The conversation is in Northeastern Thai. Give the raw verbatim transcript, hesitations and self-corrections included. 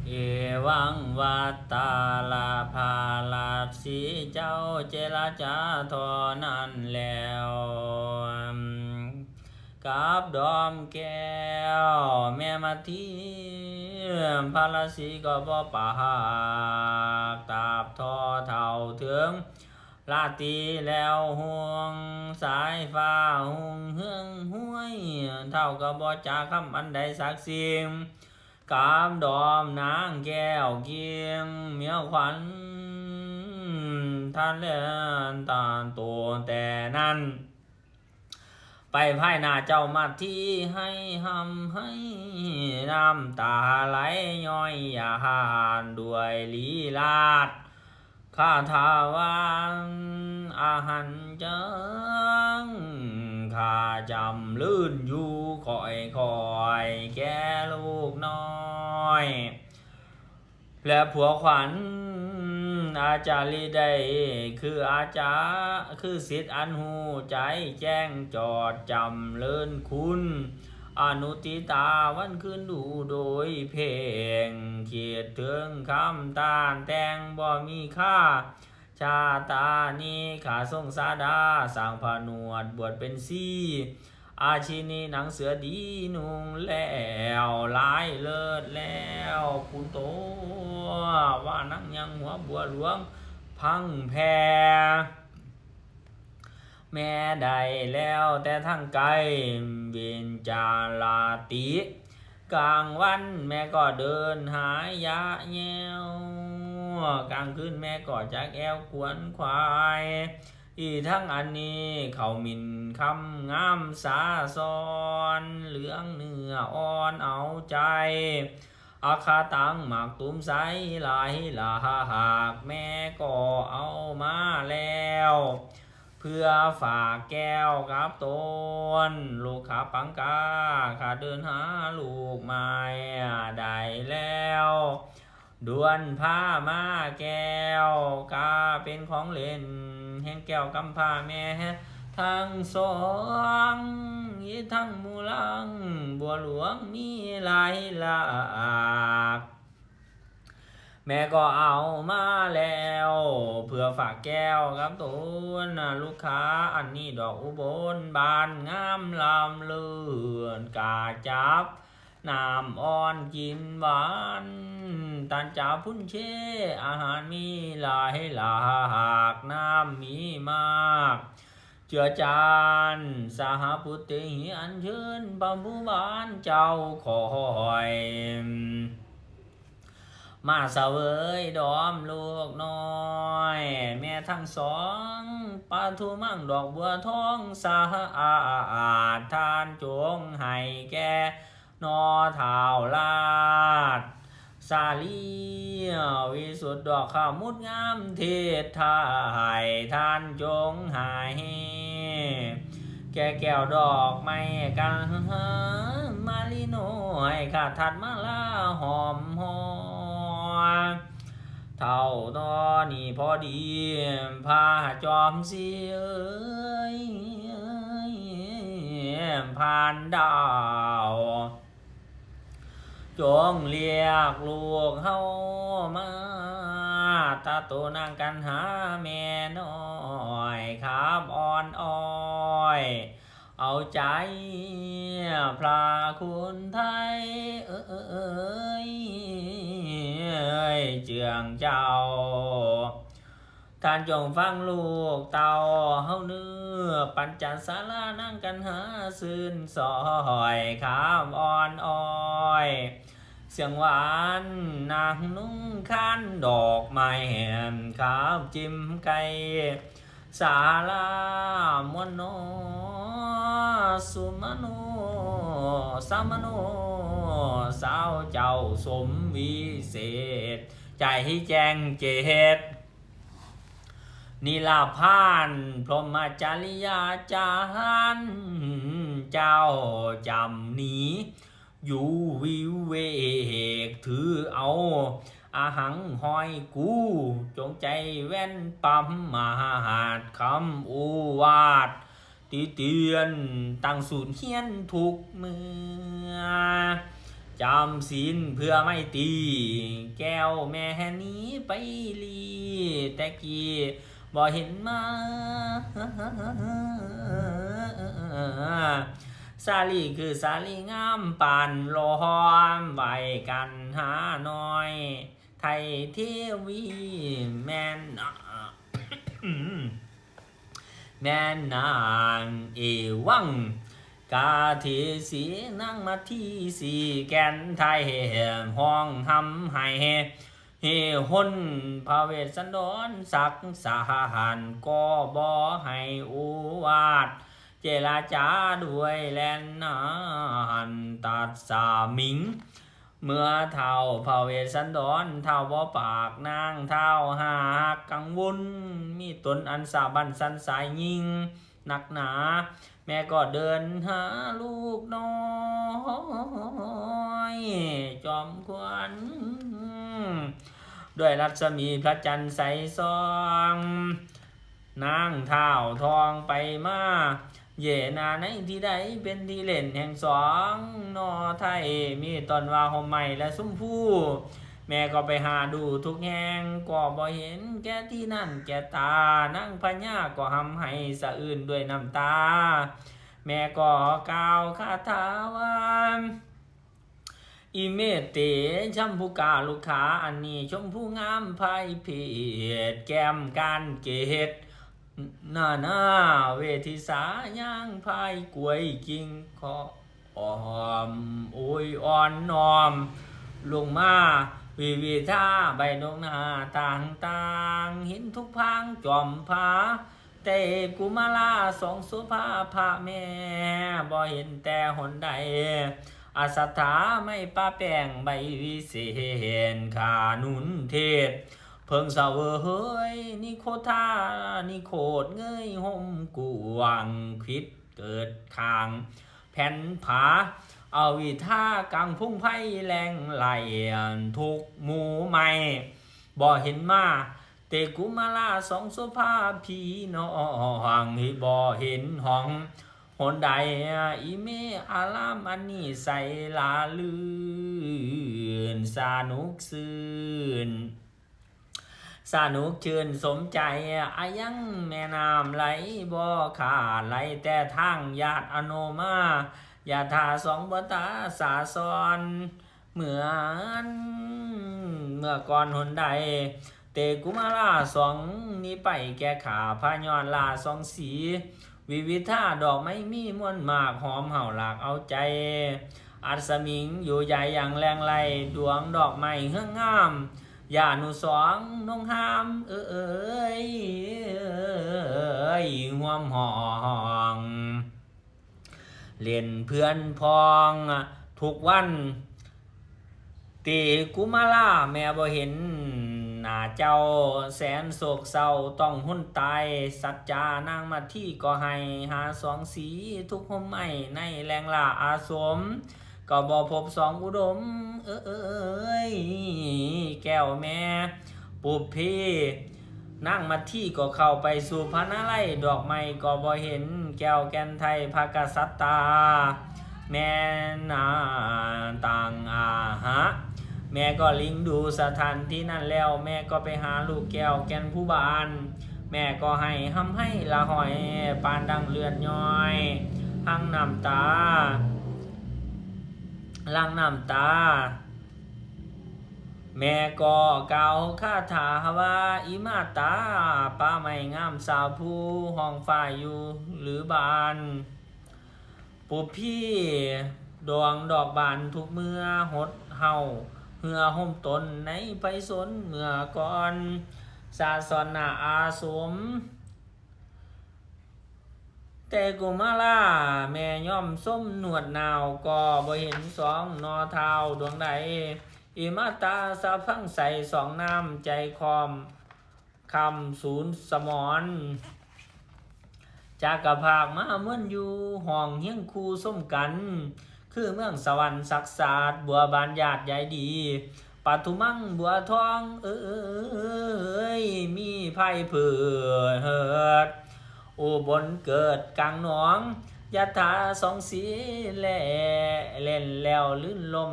เอวังวัตตาลาภาลัสสีเจ้าเจรจาเท่านั้นแล้ว กับดอมแก้วแม่มัทที พระลัสสีก็บ่ปาก ตราบเท่าเถิง ราตรีแล้วฮวงสายฟ้าฮุงเฮืองห้วย เฒ่าก็บ่จาคำอันใดสักสิ่ง กับดอมนางแก้วเกียงเมียขวัญ ท่านแลนตานโตแต่นั้น ไปภายหน้าเจ้ามัททีให้หำให้น้ำตาไหลย้อยยานด้วยลีลาด คาถาวันอาหันจัง ข้าจำลื่นอยู่ค่อยๆ แก่ลูกน้อย และผัวขวัญอาจาริได้ คืออาจารย์ คือสิทธิ์อันหูใจแจ้งจอดจำเลินคุณ อนุติตาวันคืนดูโดยเพ่ง คิดถึงคำต้านแต่งบ่มีค่า ชาตานี้ข้าทรงสาดา สร้างผนวดบวชเป็นสี อาชีนี้หนังเสือดีนุ่งแล้ว ลายเลิศแล้วคุณโต ว่านังยังหัวบัวหลวงพังแพ แม่ได้แล้วแต่ทางไกลเบญจาลาติ กลางวันแม่ก็เดินหายะแย้ว กลางคืนแม่ก็จักแอวขวนขวาย อีทั้งอันนี้เขาหมิ่นคำงามสาสอน เหลืองเนื้ออ่อนเอาใจ อาคาตังหมากตุ้มใสหลายหลาก แม่ก็เอามาแล้ว เพื่อฝากแก้วกับตน ลูกขาปังกา ข้าเดินหาลูกใหม่ได้แล้ว ด่วนพามาแก้ว กาเป็นของเล่น แห่งแก้วกำพร้าแม่ทั้งสอง อีทั้งหมู่ลังบัวหลวงมีหลายหลาก แม่ก็เอามาแล้ว เพื่อฝากแก้วกับตน ลูกค้าอันนี้ดอกอุบล บานงามลำเลิศ กาจับ น้ำอ่อนกินหวาน ตันจาพุ้นเช อาหารมีหลายหลาก น้ำมีมาก เจือจาน สหปุตติหิอัญเชิญพระผู้บานเจ้าคอย มาเสวยดอมลูกน้อย แม่ทั้งสอง ปทุมังดอกบัวทองสะอาด ท่านจงให้แก่ นอท้าวราชสาลี วิสุทธิ์ดอกขาวมุดงามเทศไทย ท่านจงหาย แก่แก้วดอกไม้กันมาลีน้อย ข้าทัดมาลาหอมหอ เท่าตอนนี้พอดี พระจอมสีเอ้ย ผ่านดาว จงเรียกลูกเฮามา ตาโตนางกันหาแม่น้อย ขับอ่อนอ้อย เอาใจพระคุณไทยเอ้ย เจืองเจ้า ท่านจงฟังลูกเต้าเฮาเนื้อ ปัญจศาลานางกันหาซื่นสอย ขามอ่อนอ้อย เสียงหวานนางนุ่งคันดอกไม้แหม ขาวจิมไก่ สาลามวนโน สุมโน สามโน สาวเจ้าสมวิเศษ ใจแจ้งเจต นิลาพานพรหมจริยาจารย์ เจ้าจำหนี อยู่วิเวกถือเอา อาหังห้อยกู จงใจแว่นปั๊มมหาดคำโอวาท ติเตียนตั้งศูนย์เฮียนทุกเมื่อ ใจ จำศีลเพื่อไมตรี แก้วแม่นี้ไปลี แต่กี้บ่เห็นมา สาลีคือสาลีงามปานล้อม ไหวกันหาน้อย ไทยเทวี แม่น แม่นนางเอวัง กาเทสีนางมาทีสี แก่นไทยห้องหำให้ เฮหนพระเวสสันดร สักสหานก็บ่ให้อุวาท เจรจาด้วยแลนนาน ตัดสามิง เมื่อเท้าพระเวสสันดร เท้าบ่ปากนาง เท้าหากกังวล มีตนอันสาบันสันสายยิ่งนักหนา แม่ก็เดินหาลูกน้อย จอมขวัญ ด้วยรัศมีพระจันทร์ใสส่อง นางเท้าทองไปมา เยนาในที่ใดเป็นที่เล่นแห่งสอง นอไทย มีต้นว่าหอมไม้และสุมพู แม่ก็ไปหาดูทุกแห่ง ก็บ่เห็นแก่ที่นั่นแก่ตา นางพญาก็หำให้สะอื้นด้วยน้ำตา แม่ก็กล่าวคาถาว่า อิเมเตชัมพุกาลุขา อันนี้ชมพูงามไพรเพศ แก้มการเกศนานาเวทิสา ย่างไพรกล้วยกิ่งขอ อ้อมโอยอ่อนน้อม ลงมาวิวิธาใบดงนาต่างๆ เห็นทุกพางจอมพา แต่กุมาราสองโสภาพระแม่ บ่เห็นแต่หนใด อัสถาไม่ปะแป้งใบวิเศษ ขานุนเทศ เพิ่งเสวยนิโคทา นิโคทเงยห่มกวางคิดเกิดข้าง แผ่นผา เอาวิทากลางพุงไพรแรงไหล ทุกหมู่ไม่ บ่เห็นมา เตกุมาราสองโสภาพี่น้อง ที่บ่เห็นห้องหนใด อิเมอารามอันนี้ใสละลื่น สนุกซื่น สนุกชื่นสมใจ อายังแม่น้ำไหลบ่ขาด ไหลแต่ทางญาติอโนมา ยาทาสองบตาสาสอน เหมือนเมื่อก่อนหนใด เตกุมาราสองนี้ไปแก่ขาพระยอดลาสองสี วิวิธาดอกไม้มีมวลมากหอมเห่าหลากเอาใจ อัศมิงอยู่ใหญ่อย่างแรงไล ดวงดอกไม้เฮืองงาม ยานุสองนงหาม เอ้ย ห่วมห้อง เล่นเพื่อนพ้องทุกวัน ตีกุมาราแม่บ่เห็นหน้าเจ้า แสนโศกเศร้าต้องหุนตาย สัจจานางมาทีก็ให้หาสองสี ทุกห่มไม้ในแหล่งล่าอาสม ก็บ่พบสองอุดม เอ้ย แก้วแม่ ปุพพี นางมัททีก็เข้าไปสู่พระนารายณ์ ดอกไม้ก็บ่เห็น แก้วแก่นไทยพระกษัตริย์ตา แม่นางต่างอาหะ แม่ก็ลิงดูสถานที่นั้นแล้ว แม่ก็ไปหาลูกแก้วแก่นภูบาน แม่ก็ให้หำให้ละห้อย ปานดังเลือดย้อย หังน้ำตา หลั่งน้ำตา แม่ก็กล่าวคาถาว่า อิมาตา ป่าไม้งามสาวผู้ห้องฟ้าอยู่หรือบาน ปุพพีดวงดอกบานทุกเมื่อ หดเห่าเหือห่มตนในไพศาลเมื่อก่อน สาสอนหน้าอาสม แต่กุมาราแม่ย่อมส้มหนวดหนาว ก็บ่เห็นสองนอเท้าดวงใด อิมาตาสะพังใสสองน้ำใจคอม คำศูนย์สมร จักรภาคมาเมือนอยู่ห้องเฮียงคู่ส้มกัน คือเมืองสวรรค์ศักดิ์ศาสตร์บัวบานญาติใหญ่ดี ปัทุมังบัวทองเอ้ย มีไพรเผิด อุบลเกิดกลางหนอง ยะถาสองสีแล เล่นแล้วลื่นลม